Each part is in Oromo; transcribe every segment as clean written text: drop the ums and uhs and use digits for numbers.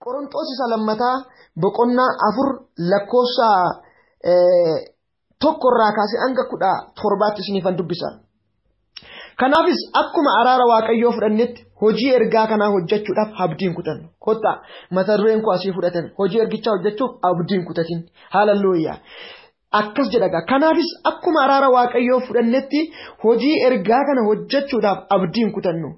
Qorontoos isa lammataa boqonnaa 4 lakkoofsa 1 irraa kaasee hanga 17tti isiniifan dubbisa. Kanaafis akkuma araara Waaqayyoo fudhannetti hojii ergaa kanaa hojjechuudhaaf abdiin kutannu. Kottaa mata dureen koo asii fudhatan hojii ergichaa hojjechuuf abdiin kutatin. Haaleluyyaa. Akkas jedha. Kanaafis akkuma araara Waaqayyoo fudhannetti hojii ergaa kana hojjechuudhaaf abdiin kutannu.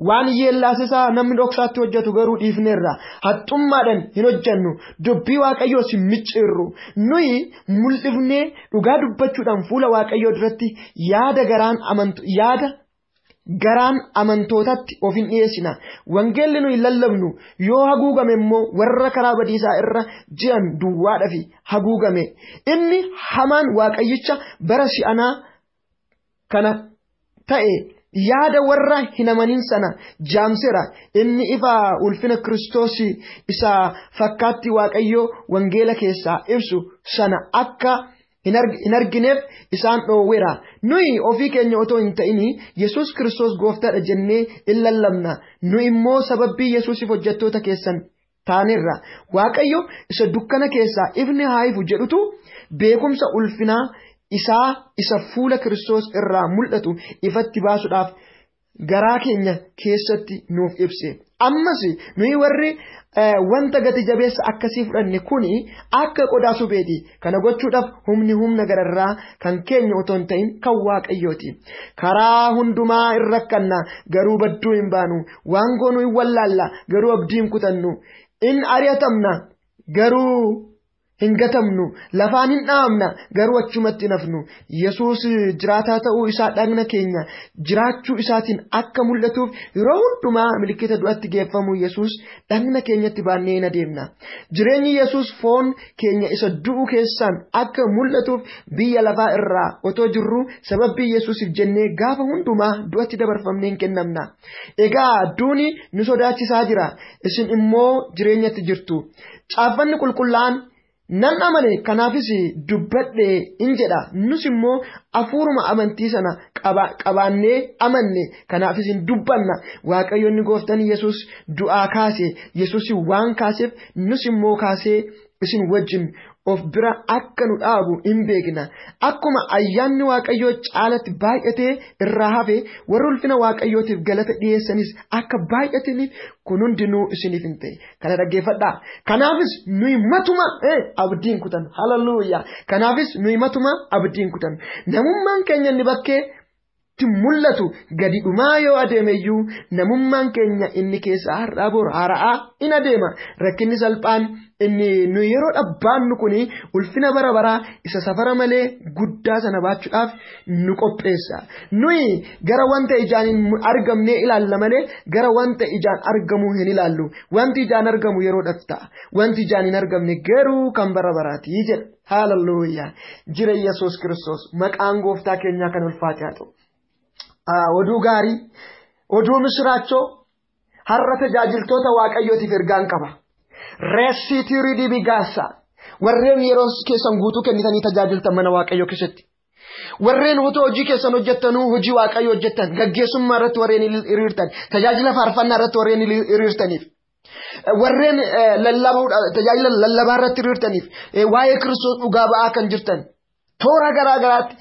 Waan yeellaasisaa namni dhoksaatti hojjetu garuu dhiifneerra. Haxxummaadhaan hin hojjennu. Dubbii Waaqayyoos hin micciirru. Nuyi mul'ifnee dhugaa dubbachuudhaan fuula Waaqayyoo duratti yaada garaan amantootatti of hin dhiyeessina. Wangeelli nuyi lallabnu yoo haguugame immoo warra karaa badiisaa irra jiran duwwaadhaaf haguugame. Inni hamaan Waaqayyicha bara si'anaa kana ta'e yaada warra hin amanin sana jaamseera. Inni ifa ulfina Kiristoos isa fakkaatti Waaqayyoo wangeela keessaa ibsu sana akka hin argineef isaan dhoowweera. Nuyi ofii keenya otoo hin ta'in Yesuus Kiristoos gooftaadha jennee in lallabna. Nu immoo sababii Yesuusiif hojjettoota keessan taanerra. Waaqayyo isa dukkana keessaa ifni haa ifu jedhutu beekumsa ulfinaa isaa isa fuula Kiristoos irraa mul'atu ifatti baasuudhaaf garaa keenya keessatti nuuf ibse. Ammas nuyi warri wanta gati jabeessa akkasii fudhanne kuni akka qodaa supheeti. Kana gochuudhaaf humni humna gararraa kan keenya otoo hin ta'in kan Waaqayyooti. Karaa hundumaa hin rakkanna garuu badduu hin baanu. Waan goonuu hin wallaalla garuu abdii hin kutannu. In ari'atamna garuu hin gatamnu. Lafaan hin dhaamna garuu achumatti hin hafnu. Yesuus jiraataa ta'uu isaa dhagna keenya jiraachuu isaatiin akka mul'atuuf yeroo hundumaa milkita du'atti geeffamu Yesuus dhagna keenyatti baannee hin adeemna. Jireenyi Yesuus foon keenya isa du'u keessaan akka mul'atuuf biyya lafaa irraa otoo jirru sababii Yesuusiif jennee gaafa hundumaa du'atti dabarfamnee hin kennamna. Egaa duuni nu sodaachisaa jira. Isin immoo jireenyatti jirtu. Caaffanni qulqullaa'aan nan amane kanaafis dubbadhe in jedha. Nus immoo hafuuruma amantii sana qabaannee amanne kanaafis hin dubbanna. Waaqayyoonni gooftaan Yesuus du'aa kaase Yesuus waan kaaseef nus immoo kaasee isin wajjin of bira akka nu dhaabu hin beekna. Akkuma ayyaanni Waaqayyoo caalatti baay'atee irraa hafe warri ulfina Waaqayyootiif galata dhiyeessanis akka baay'ataniif kun hundinuu isiniif hin ta'e. Kana dhaggeeffadhaa. Kanaafis nuyi matuma abdiin kutan. Hallelujah. Kanaafis nuyi matuma abdiin kutan. Namummaan keenya inni bakkee mul'atu gadi dhumaa yoo adeemeyyuu namummaan keenya inni keessa har'aa boru haara'aa in adeema. Rakkinni salphaan inni nu yeroo dhabbaannu kuni ulfina bara baraa isa safara malee guddaa sana baachuudhaaf nu qopheessa. Nuyi gara wanta ijaan hin argamne ilaalla malee gara wanta ijaan argamu hin ilaallu. Wanti ijaan argamu yeroodhaaf ta'a. Wanti ijaan hin argamne garuu kan bara baraati jedha. Hallelujah. Jira Yesuus Kiristoos maqaan gooftaa keenyaa kan ulfaate haa ta'u. Oduu gaarii, oduu misiraachoo har'a tajaajiltoota Waaqayyootiif ergaan qaba. Reessiitiirii dibigaasa. Warreen yeroo keessan guutuu kennitanii tajaajiltan mana Waaqayyoo keessatti. Warreen otoo hojii keessan hojjettanuu hojii Waaqayyoo hojjettan gaggeessummaa irratti warreen hiriirtan tajaajila faarfannaa irratti warreen hiriirtaniif. Warreen tajaajila lallabaa irratti hiriirtaniif waa'ee Kiristoos dhugaa ba'aa kan jirtan. Toora garaa garaatti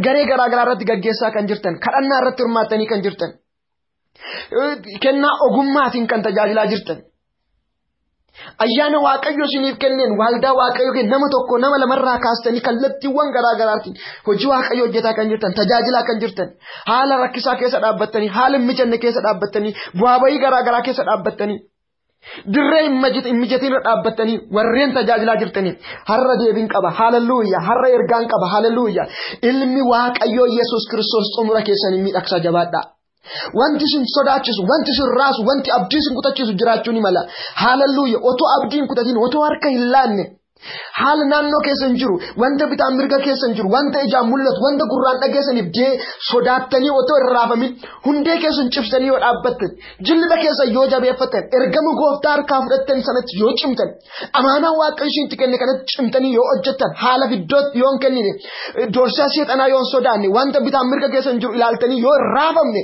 garee garaa garaa irratti gaggeessaa kan jirtan kadhannaa irratti hirmaattanii kan jirtan kennaa ogummaatiin kan tajaajilaa jirtan ayyaana Waaqayyoo isiniif kenneen waldaa Waaqayyoo kenne nama tokko nama lamarraa kaastanii kallattiiwwan garaa garaatiin hojii Waaqayyoo hojjetaa kan jirtan tajaajilaa kan jirtan haala rakkisaa keessa dhaabbattanii haala hin mijanne keessa dhaabbattanii bu'aa bayii garaa garaa keessa dhaabbattanii dirree hin mijatiin irra dhaabbattanii warreen tajaajilaa jirtaniif har'a deebiin qaba. Hallelujah. Har'a ergaan qaba. Hallelujah. Ilmi Waaqayyoo Yesuus Kiristoos xumura keessanii miidhagsaa jabaadhaa. Wanti isin sodaachisu, wanti isin raasu, wanti abdii isin kutachiisu jiraachuu ni mala. Hallelujah. Otoo abdii hin kutatin, otoo harka hin laanne, haala naannoo keessan jiru, wanta bitaan mirga keessan jiru, wanta ijaan mul'atu, wanta gurraan dhageessaniif sodaattanii otoo hin raafamin, hundee keessan cibsanii yoo dhaabbattan, jilba keessan yoo jabeeffattan, ergama gooftaa harkaa fudhattan sanatti yoo cimtan, amaanaa Waaqayyo isinitti kenne kanatti cimtanii yoo hojjettan, haala fiddootti yoo hin kennine, doorsisaa seexanaa yoo hin sodaanne, wanta bitaan mirga keessan jiru ilaaltanii yoo hin raafamne,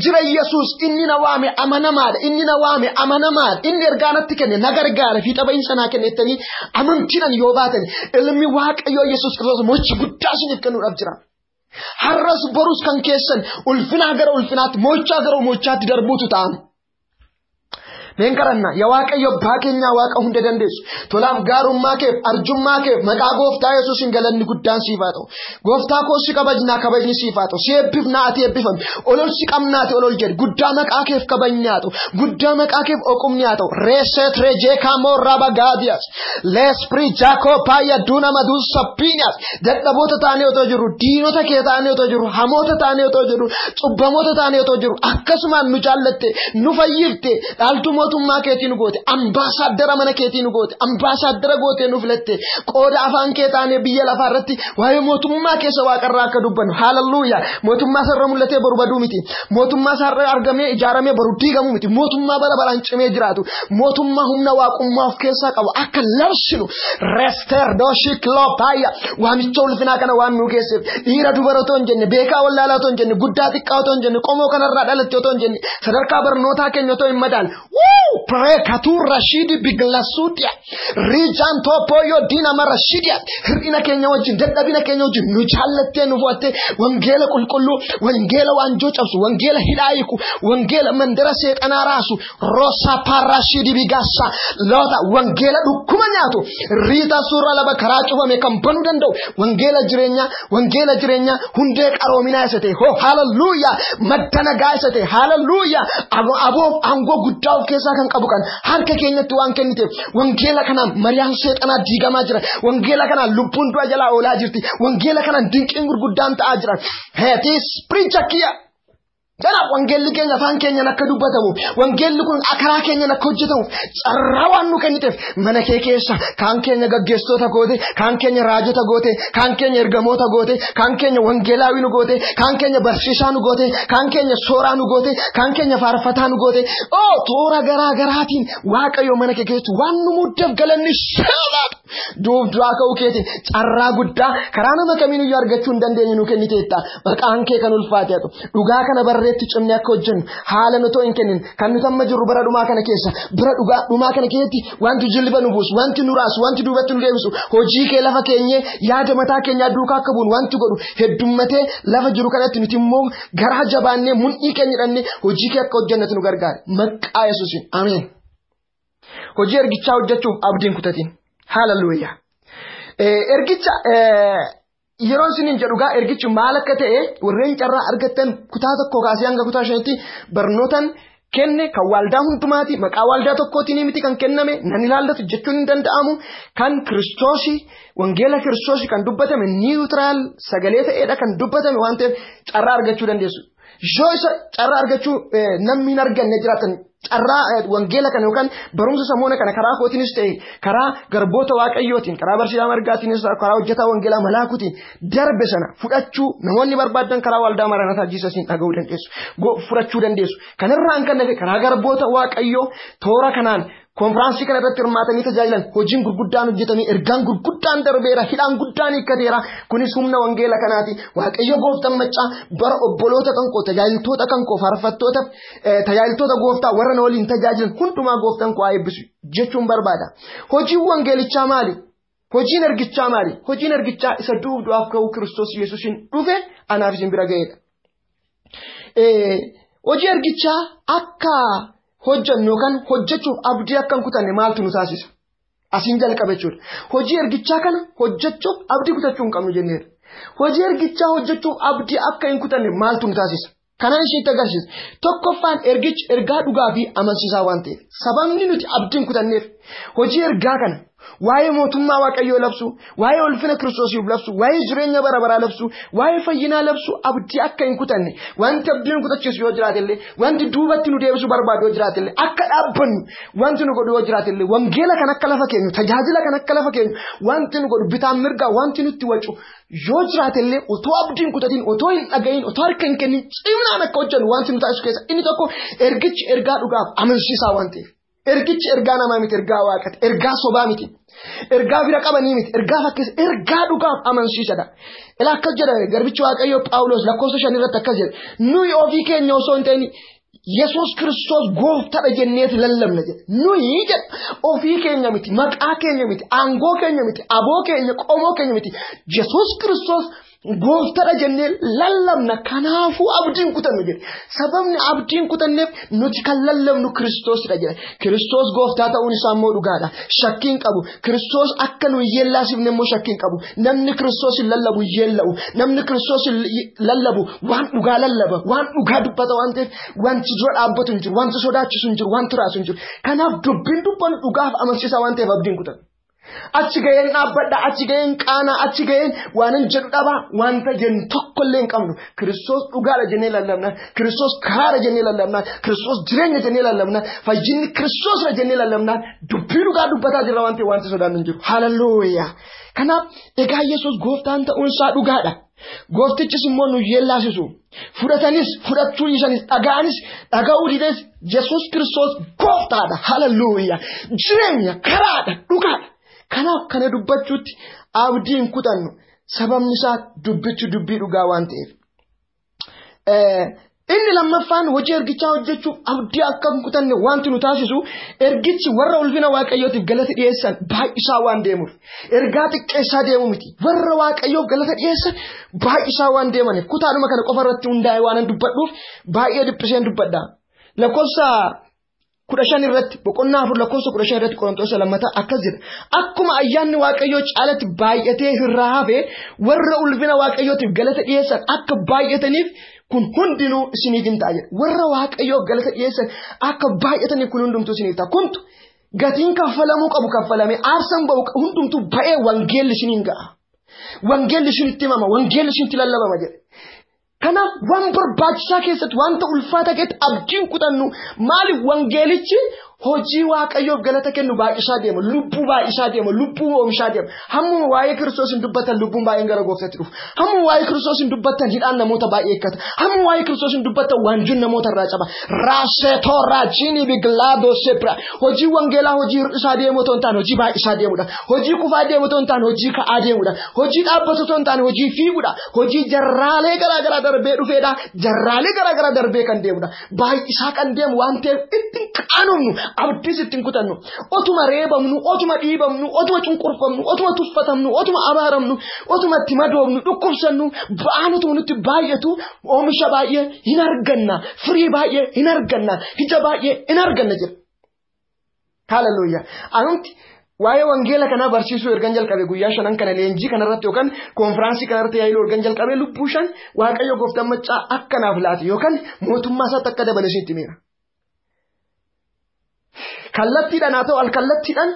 Jira Yesuus inni na waame amanamaadha, inni na waame amanamaadha, inni ergaa natti kenne na gargaara fiixa ba'iinsa naa kenne jettanii amantiidhaan yoo baatan ilmi Waaqayyoo Yesuus Kiristoos mo'icha guddaa isiniif kennuudhaaf jira. Har'as borus kan keessan ulfinaa gara ulfinaatti, mo'ichaa gara mo'ichaatti darbuutu ta'ama. Meen kadhanna yaa Waaqayyo abbaa keenyaa Waaqa hunda dandeessu tolaaf gaarummaa keef arjummaa keef maqaa gooftaa Yesuusiin galanni guddaan siif haa ta'u. Gooftaa koo si kabajnaa kabajni siif haa ta'u. Si eebbifnaa ati eebbifami. Olol si qabnaa ati olol jedhi. Guddaa maqaa keef kabajni haa ta'u. Guddaa maqaa keef oqumni haa ta'u. Reeseet rejee kaamoo raba gaadiyaas. Leesprii jaakoo paayya duuna maduu sappiinaas. Dadhaboota taanee otoo jirru, diinota kee taanee otoo jirru, hamoota taanee otoo jirru, cubbamoota taanee otoo jirru akkasumaan nu jaallatte, nu fayyifte, dhaaltuu mootummaa keetii nu goote, ambaasaaddara mana keetii nu goote, ambaasaaddara gootee nu filatte, qooda afaan kee taanee biyya lafaa irratti waa'ee mootummaa keessa waaqarraa akka dubbannu. Haalelluuyaa! Mootummaa sarara mul'atee boru baduu miti. Mootummaa sarara argamee ijaaramee boru diigamuu miti. Mootummaa bara baraan cimee jiraatu. Mootummaa humna waaqummaa of keessaa qabu akka labsinu. Resteer dooshii kiloopaaya waamicha ulfinaa kana waan nu geesseef dhiira dubara otoo hin jenne, beekaa wallaalaa otoo hin jenne, guddaa xiqqaa otoo hin jenne, qomoo kanarraa dhalatte otoo hin jenne, sadarkaa barnootaa keenya otoo hin madaalle. Wuu! Preekatuu Rashiidi Biglasuudiya. Riijaan Tooppooyyoo Diinama Rashiidiya. Hir'ina keenya wajjin, dadhabina keenya wajjin nu jaallattee nu fo'attee wangeela qulqulluu, wangeela waanjoo cabsu, wangeela hidhaa hiiku, wangeela mandara seexanaa raasu, Roosaa Paarashiidi Bigaassa, Loota wangeela dhukkuma nyaatu, Riita suuraa laba karaa cufame kan banuu danda'u, wangeela jireenyaa, wangeela jireenyaa hundee qaroominaa isa ta'e, hoo haalelluuyaa, madda nagaa isa ta'e, haalelluuyaa, aboof aangoo guddaa of keessaa kan qabu kan harka keenyatti waan kenniteef wangeela kanaan mariyaan seexanaa diigamaa jira. Wangeela kanaan lubbuun du'a jalaa oolaa jirti. Wangeela kanaan dinqiin gurguddaan ta'aa jira. Heetis pirichakiya. Kanaaf wangeelli keenya afaan keenyaan akka dubbatamu, wangeelli kun karaa keenyaan akka hojjetamu carraa waan nu kenniteef mana kee keessa kaan keenya gaggeessitoota goote, kaan keenya raajota goote, kaan keenya ergamoota goote, kaan keenya wangeelaawii nu goote, kaan keenya barsiisaa nu goote, kaan keenya sooraa nu goote, kaan keenya faarfataa nu goote. Oo toora garaa garaatiin Waaqayyo mana kee keessatti waan nu muddeef galanni saabaatu. Duuf du'aa ka'uu keetiin carraa guddaa karaa nama kamiiniyyuu argachuu hin dandeenye nu kenniteetta. Maqaan kee kan ulfaate haa ta'u. Dhugaa kana barreetti cimnee akka hojjennu haala nu otoo hin kennin kan nuti amma jirru bara dhumaa kana keessa bara dhugaa dhumaa kana keessatti wanti jilba nu buusu, wanti nu raasu, wanti duubatti nu deebisu, hojii kee lafa keenyee yaada mataa keenyaa duukaa akka buunu wanti godhu heddummatee lafa jiru kanatti nuti immoo garaa jabaannee mundhii keenya hidhannee hojii kee akka hojjennatu nu gargaare. Maqaa Yesuusiin. Ameen. Hojii ergichaa hojjechuuf abdiin kutatiin. Haalelluuyaa. Ergicha yeroo isiniin jedhu gaa ergichi maal akka ta'e warreen carraa argattan kutaa 1 kaasee hanga kutaa 5tti barnootan kenne kan waldaa hundumaati maqaa waldaa tokkootiin miti kan kenname nan ilaallatu jechuun hin danda'amu kan Kiristoosii wangeela Kiristoosii kan dubbatame niwutiraal sagalee ta'eedha kan dubbatame waan ta'eef carraa argachuu dandeessu. Yoo isa carraa argachuu namni hin arganne jiraatan carraa wangeela kana yookaan barumsa samoona kana karaa kootiinis ta'e karaa garboota waaqayyootiin karaa barsiisaa margaatiinis karaa hojjetaa wangeelaa malaakuutiin darbe sana fudhachuu namoonni barbaadan karaa waldaa Maranaataa Jiisasiin dhaga'uu dandeessu, fudhachuu dandeessu. Kanarraan kan hafe karaa garboota waaqayyoo toora kanaan konfiraansii kana irratti hirmaatanii tajaajilan hojiin gurguddaan hojjetamee ergaan gurguddaan darbeera, hidhaan guddaan hiikkateera. Kunis humna wangeela kanaati. Waaqayyo gooftaan maccaa bara obboloota kan koo, tajaajiltoota kan koo, faarfattoota, tajaajiltoota gooftaa warra na waliin tajaajilan hundumaa gooftaan koo haa eebbisu jechuun barbaada. Hojiin wangeelichaa maali? Hojiin ergichaa maali? Hojiin ergichaa isa du'uuf du'aaf ka'uu Kiristoos Yesuusiin dhufe anaaf isin bira ga'eedha. Hojii ergichaa akka hojjennu yookaan hojjechuuf abdii akka hin kutanne maaltu nu taasisa? Asiin jalqabe jechuudha. Hojii ergichaa kana hojjechuuf abdii kutachuu hin qabnu jenneerra. Hojii ergichaa hojjechuuf abdii akka hin kutanne maaltu nu taasisa? Kanaan isheetti agarsiisa. Tokkoffaan ergichi ergaa dhugaa fi amansiisaa waan ta'eef. Sababni nuti abdii hin kutanneef hojii ergaa kana waa'ee mootummaa Waaqayyoo labsu, waa'ee ulfina Kiristoosiif labsu, waa'ee jireenya bara baraa labsu, waa'ee fayyinaa labsu abdii akka hin kutanne, wanti abdii nu kutachiisu yoo jiraate illee, wanti duubatti nu deebisu barbaadu yoo jiraate illee, akka dhaabbannu wanti nu godhu yoo jiraate illee, wangeela kan akka lafa keenyu, tajaajila kan akka lafa keenyu, wanti nu godhu bitaan mirgaa wanti nutti wacu yoo jiraate illee otoo abdii hin kutatin, otoo hin dhagahin, otoo harka hin kennin cimnaan akka hojjennu wanti nu taasisu keessa inni tokko ergichi ergaa dhugaaf amansiisaa waan ta'eef. Ergichi ergaa namaa miti, ergaa waaqati, ergaa sobaa miti, ergaa bira qabanii miti, ergaa fakkeessa, ergaa dhugaaf amansiisadha. Ilaa akkas jedha garbichi Waaqayyoo Phaawulos lakkoofsa 5 irratti akkas jedha. Nuyi ofii keenya osoo hin ta'in Yesuus Kiristoos gooftaadha jenneeti lallabna jedha. Nuyi jedha ofii keenya miti, maqaa keenya miti, aangoo keenya miti, aboo keenya, qomoo keenya miti. Yesuus Kiristoos gooftaadha jennee lallabna, kanaafuu abdiin kutannu jedhe. Sababni abdiin kutanneef nuti kan lallabnu Kiristoosidha jedha. Kiristoos gooftaa ta'uun isaa immoo dhugaadha. Shakkiin qabu. Kiristoos akka nu yeellaasifne immoo shakkiin qabu. Namni Kiristoos hin lallabu yeella'u. Namni Kiristoos hin lallabu waan dhugaa lallaba. Waan dhugaa dubbata waan ta'eef wanti dura dhaabbatu hin jiru. Wanti sodaachisu hin jiru. Wanti raasu hin jiru. Kanaaf dubbiin dubbannu dhugaaf amansiisaa waan ta'eef abdiin kutannu. Achi ga'een dhaabbadha, achi ga'een qaanaa, achi ga'een waanan jedhu dhabaa, wanta jennu tokkollee hin qabnu. Kiristoos dhugaadha jennee lallabna, Kiristoos karaadha jennee lallabna, Kiristoos jireenya jennee lallabna, fayyinni Kiristoosidha jennee lallabna, dubbii dhugaa dubbataa jirra waan ta'eef wanti sodaannu hin jiru. Haleluuyaa! Kanaaf egaa Yesuus gooftaan ta'uun isaa dhugaadha. Gooftichis immoo nu yeellaasisu. Fudhatanis fudhachuu dhiisanis dhaga'anis dhaga'uu dides Yesuus Kiristoos gooftaadha. Haleluuyaa! Jireenya karaadha dhugaadha. Kanaaf kana dubbachuutti abdiin kutannu. Sababni isaa dubbichi dubbii dhugaa waan ta'eef. Inni lammaffaan hojii ergichaa hojjechuuf abdii akka hin kutanne wanti nu taasisu ergichi warra ulfina Waaqayyootiif galata dhiyeessan baay'isaa waan deemuuf. Ergaa xiqqeessaa deemu miti. Warra Waaqayyoof galata dhiyeessan baay'isaa waan deemaniif. Kutaadhuma kana qofa irratti hundaa'e waan dubbadhuuf baay'ee dhiphiseen dubbadha. Lakkoofsa 15 irratti boqonnaa 4 lakkoofsa 15 irratti Qorontoos lammataa akkas jedha. Akkuma ayyaanni Waaqayyoo caalatti baay'atee irraa hafe warra ulfina Waaqayyootiif galata dhiyeessan akka baay'ataniif kun hundinuu isiniif hin ta'a jedha. Warra Waaqayyoof galata dhiyeessan akka baay'ataniif kun hundumtuu isiniif ta'a. Kuntu gatiin kaffalamuu qabu kaffalamee aarsaan ba'u hundumtuu ba'ee wangeelli isiniin ga'a. Wangeelli isinitti himama, wangeelli isinitti lallabama jedha. Kanaaf waan barbaachisaa keessatti wanta ulfaataa keessatti abdiin kutannu maaliif wangeelichi hojii Waaqayyoof galata kennu baay'isaa deema, lubbuu baay'isaa deema, lubbuu oomishaa deema. Hammuma waa'ee Kiristoos hin dubbatan lubbuun baay'een gara gooftaatti dhufu. Hammuma waa'ee Kiristoos hin dubbatan hidhaan namoota baay'ee eeggata. Hammuma waa'ee Kiristoos hin dubbatan waanjuun namoota irraa caba. Raaseetoo raajiinii bigilaadoo sebra. Hojii wangeelaa hojii hir'isaa deemu otoo hin taane hojii baay'isaa deemudha. Hojii kufaa deemu otoo hin taane hojii ka'aa deemudha. Hojii dhaabbatu otoo hin taane hojii fiigudha. Hojii jarraalee garaagaraa darbee dhufeedha. Jarraalee garaagaraa darbee kan deemudha. Baay'isaa kan deemu waan ta'eef ittiin qaanofnu. Abdiis ittiin kutannu. Otuma reebamnu, otuma dhiibamnu, otuma cunqurfamnu, otuma tuffatamnu, otuma abaaramnu, otuma itti madoofnu, dhukkubsannu, ba'aan otuma nutti baay'atu oomisha baay'ee hin arganna, firii baay'ee hin arganna, ija baay'ee hin arganna jedha. Haleluuyaa. Anumti waa'ee wangeela kanaa barsiisuu ergan jalqabe guyyaa 5 kana leenjii kanarratti yookaan konfiraansii kanarratti yaa'ii ergan jalqabe lubbuu 5 Waaqayyo gooftaan maccaa akkanaaf laate yookaan mootummaa isaatti akka dabale isinitti himeera. Kallattiidhaan haa ta'u alkallattiidhaan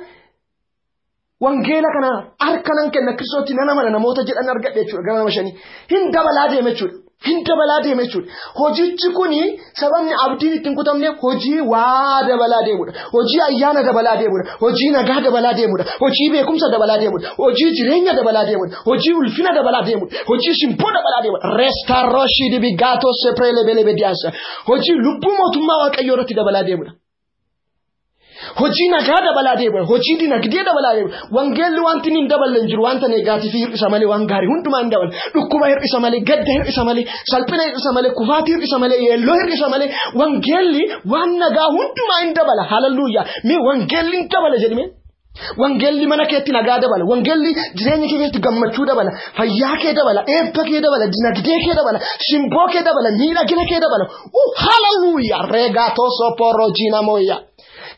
wangeela kana harka nan kenna Kiristootti nan amana namoota jedhan argadhe jechuudha gara nama 5. Hin dabalaa deeme jechuudha. Hin dabalaa deeme jechuudha. Hojichi kuni sababni abdiin ittiin kutamneef hojii waa dabalaa deemudha. Hojii ayyaana dabalaa deemudha. Hojii nagaa dabalaa deemudha. Hojii beekumsa dabalaa deemudha. Hojii jireenya dabalaa deemudha. Hojii ulfina dabalaa deemudha. Hojii simboo dabalaa deemudha. Restaarooshii dibigaatoo sepreele belebediyaasa. Hojii lubbuu mootummaa Waaqayyoo irratti dabalaa deemudha. Hojii nagaa dabalaa deema, hojii dinagdee dabalaa deema. Wangeelli wanti inni hin daballe hin jiru, wanta negaatifii hir'isa malee waan gaarii hundumaa hin daballe. Dhukkuba hir'isa malee, gadda hir'isa malee, salphina hir'isa malee, kufaatii hir'isa malee, yeelloo hir'isa malee. Wangeelli waan nagaa hundumaa hin dabala. Haleluuyaa. Mee wangeelli hin dabala jedhime. Wangeelli mana keetti nagaa dabala. Wangeelli jireenya kee keessatti gammachuu dabala. Fayyaa kee dabala. Eebba kee dabala. Dinagdee kee dabala. Simboo kee dabala. Miidhagina kee dabala. Haleluuyaa. Reegaatoo soporoo mooyyaa.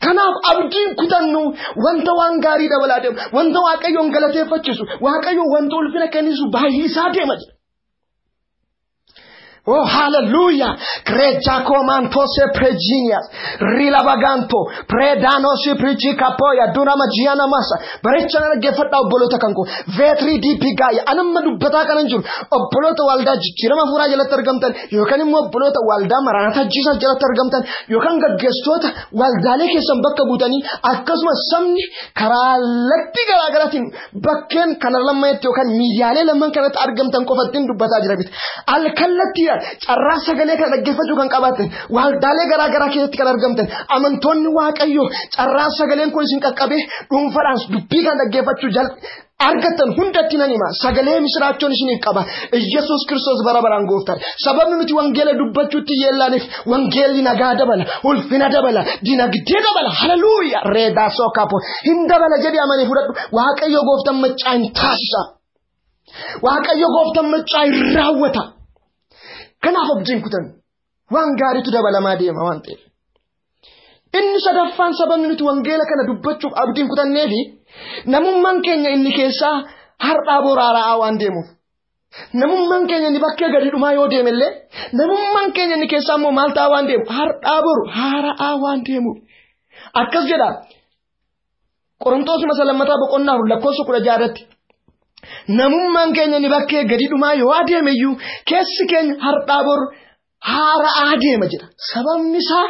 Kanaaf abdiin kutannu wanta waan gaarii dabalaa deemu, wanta Waaqayyoon galateeffachiisu, Waaqayyoon wanta ulfina kennisu baay'isaa deema jedha. Oh, hallelujah. Creja comanto se preginias. Rilabaganto. Predano si pricica poia. Dunama giana massa. Barecha na dhaggeeffadhaa obboloota kan koo. Vetri di pigaaya. Anamma dubbataa kanan jiru. Obboloota waldaa jijjiirama fuuraa jalatti argamtan yookaan immoo obboloota waldaa maraanata jiisaa jalatti argamtan yookaan gaggeessitoota waldaalee keessan bakka buutanii akkasumas sabni karaa latti garaagaraatiin bakkeen kana lammanetti yookaan miidiyaalee lamman kanatti argamtan qofattiin dubbataa jira miti. Alkallattiidhaan Haleluuyaa! Carraa sagalee kana dhaggeeffachuu kan qabaattan, waldaalee garaa garaa keessatti kan argamtan, amantoonni Waaqayyoo carraa sagaleen kun isin qaqqabee dhuunfaadhaan dubbii kana dhaggeeffachuu argattan hundatti nan hima. Sagalee misiraachoon isiniif qaba. Iyyasuus Kiristoos bara baraan gooftaadha. Sababni nuti wangeela dubbachuutti yeellaaniif wangeelli nagaa dabala, ulfina dabala, dinagdee dabala. Haleluuyaa! Reedaa sookaapoo hin dabala jedhee amanii fudhadhu. Waaqayyo gooftaan maccaa hin taasisa. Waaqayyo gooftaan maccaa hin raawwata. Kanaaf abdiin kutan waan gaariitu dabalamaa deema waan ta'eef. Inni sadaffaan sababni nuti wangeela kana dubbachuuf abdiin kutanneefi namummaan keenya inni keessaa har'aa boraara'aa waan deemuuf. Namummaan keenya inni bakkee gadi dhumaa yoo deemellee namummaan keenya inni keessaa immoo maal ta'aa waan deemu har'aa boru haara'aa waan deemuuf. Akkas jedha Qorontoos masa lammataa boqonnaa lakkoofsa 16 irratti. Namummaan keenya inni bakkee gadi dhumaa yoo adeemeyyuu keessi keenya har'aa boru haara'aa deema jedha. Sababni isaa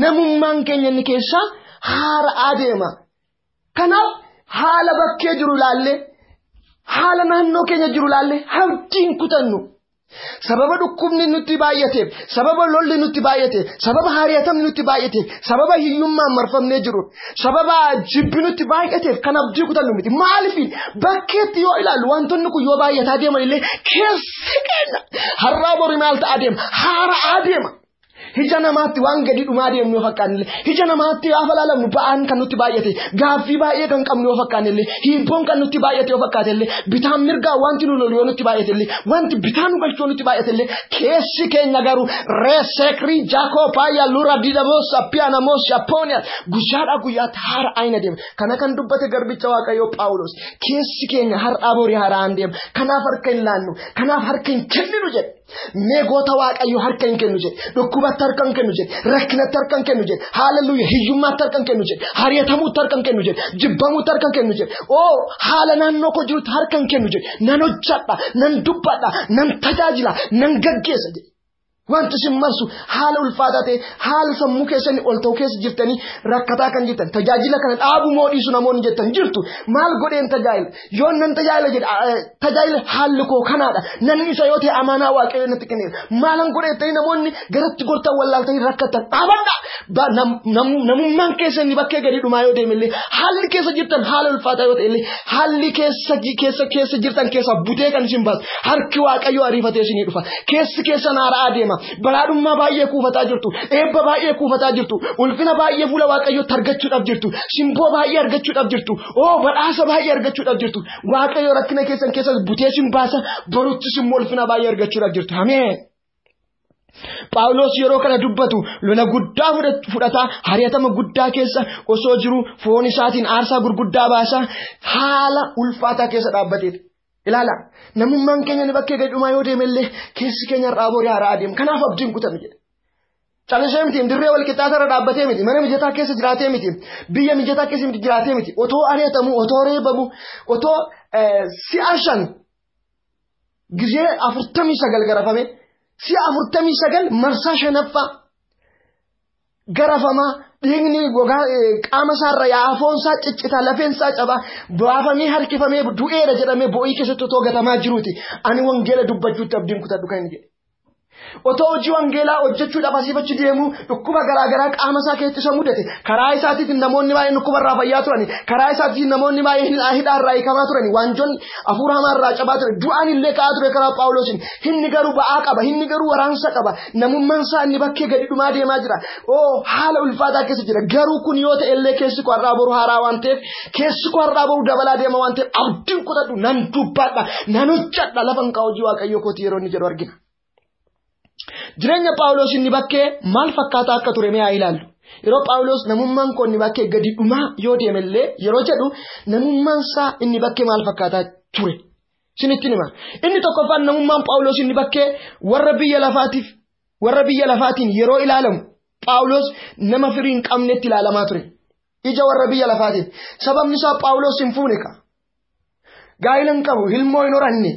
namummaan keenya inni keessaa haara'aa deema. Kanaaf haala bakkee jiru ilaallee, haala naannoo keenya jiru ilaallee abdiin kutannu. Sababa dhukkubni nutti baay'ateef, sababa lolli nutti baay'ateef, sababa hariyatamni nutti baay'ateef, sababa hiyyummaan marfamnee jiru, sababa jibbi nutti baay'ateef kan abdii kutannu miti. Maaliif bakkeetti yoo ilaallu wantoonni kun yoo baay'ataa deeman illee keessi keenya har'aa boru maal ta'aa deema? Haara'aa deema. Ija namaatti waan gadi dhumaa deemnu yoo fakkaanne illee, ija namaatti gaafa laalamnu ba'aan kan nutti baay'ate, gaaffii baay'ee kan qabnu yoo fakkaanne illee, hiibboon kan nutti baay'ate yoo fakkaate illee, bitaan mirgaa wanti nu lolu yoo nutti baay'ate illee, wanti bitaa nu galchu yoo nutti baay'ate illee, keessi keenya garuu reesekrii jaakoopaayyaa lura didamoos appiyaanamoos shappooniyaa guyyaadhaa guyyaatti haara'aa hin adeema. Kana kan dubbate garbicha Waaqayyoo Phaawulos, keessi keenya har'aa borii haara'aan deema. Kanaaf harka hin laannu, kanaaf harka hin kenninu jedhe. Mee goota Waaqayyoo harka hin kennu jedhe, dhukkubatti harka hin kennu jedhe, rakkinatti harka hin kennu jedhe, haaleluyyaa hiyyummaatti harka hin kennu jedhe, hariyatamuutti harka hin kennu jedhe, jibbamuutti harka hin kennu jedhe, oo haala naannoo koo jirutti harka hin kennu jedhe, nan hojjedha, nan dubbadha, nan tajaajila, nan gaggeessa jedhe. Wanti isin marsu haala ulfaataa ta'e, haala sammuu keessanii ol ta'u keessa jirtanii rakkataa kan jirtan, tajaajila kana dhaabuu moo dhiisu namoonni jettan jirtu. Maal godheen tajaajila? Yoo nan tajaajila jedhe, tajaajila haalli koo kanaadha. Nan isa yoo ta'e amaanaa Waaqayyoo natti kenneera. Maalan godhee ta'e namoonni garatti gortan wallaaltanii rakkatan dhaabadha. Namummaan keessa inni bakkee gadi dhumaa yoo deeme illee, haalli keessa jirtan haala ulfaataa yoo ta'e illee, haalli keessa keessa keessa jirtan keessa butee kan isin baasu harki Waaqayyoo ariifatee isinii dhufa. Keessi keessan haara'aa deema. Badhaadhummaa baay'ee kuufataa jirtu, eebba baay'ee kuufataa jirtu, ulfina baay'ee fuula Waaqayyootti argachuudhaaf jirtu, simboo baay'ee argachuudhaaf jirtu, oo badhaasa baay'ee argachuudhaaf jirtu. Waaqayyo rakkina keessan keessas butee isin baasa, boruttis immoo ulfina baay'ee argachuudhaaf jirtu. Ameen. Phaawulos yeroo kana dubbatu lola guddaa fudhataa, hariyatama guddaa keessa osoo jiru foon isaatiin aarsaa gurguddaa baasaa haala ulfaataa keessa dhaabbateedha. Ilaala, namummaan keenya ni bakkee gadi dhumaa yoo deeme illee keessi keenya har'aa borii haaraa adeema. Kanaaf abdiin kutannu jedhe. Callisee miti, dirree wal qixxaataa irra dhaabbatee miti, mana mijataa keessa jiraatee miti, biyya mijataa keessa miti jiraatee miti, otoo ari'atamu, otoo reebamu, otoo si'a 5 gizee 49 garafame, si'a 49 marsaa 5ffaa garafamaa, dhiigni gogaa qaama isaarra yaa'aa, foon isaa ciccitaa, lafeen isaa cabaa, baafamee harkifamee du'eera jedhamee bo'ii keessatti otoo gatamaa jiruuti. Ani wangeela dubbachuutti abdiin kutadhu kan inni jedhe. Otoo hojii wangeelaa hojjechuudhaaf asiif achi deemu dhukkuba garaa garaa qaama isaa keessatti isa mudate. Karaa isaatiitiin namoonni baay'een dhukkuba irraa fayyaa turani. Karaa isaatiitiin namoonni baay'een hidhaa irraa hiikamaa turani. Waanjoon hafuura hamaa irraa cabaa ture. Du'aan illee ka'aa ture karaa Phaawulosiin. Inni garuu ba'aa qaba. Inni garuu waraansa qaba. Namummaan isaa inni bakkee gadi dhumaa deemaa jira. Oo haala ulfaataa keessa jira. Garuu kun yoo ta'e illee keessi koo har'aa boru haaraa waan ta'eef, keessi koo har'aa boru dabalaa deema waan ta'eef abdiin kutadhu, nan dubbadha, nan hojjedha, lafa hin kaa'u hojii Waaqayyoo kootii yeroo inni jedhu argina. Jireenya Phaawulos inni bakkee maal fakkaataa akka ture mee haa ilaallu. Yeroo Phaawulos namummaan koo inni bakkee gadi dhumaa yoo deemellee yeroo jedhu namummaan isaa inni bakkee maal fakkaataa ture? Isinitti hima. Inni tokkoffaan namummaan Phaawulos inni bakkee warra biyya lafaatiif warra biyya lafaatiin yeroo ilaalamu Phaawulos nama firii hin qabnetti ilaalamaa ture. Ija warra biyya lafaatiin. Sababni isaa Phaawulos hin fuune ka. Gaa'ila hin qabu, ilmoo hin horanne.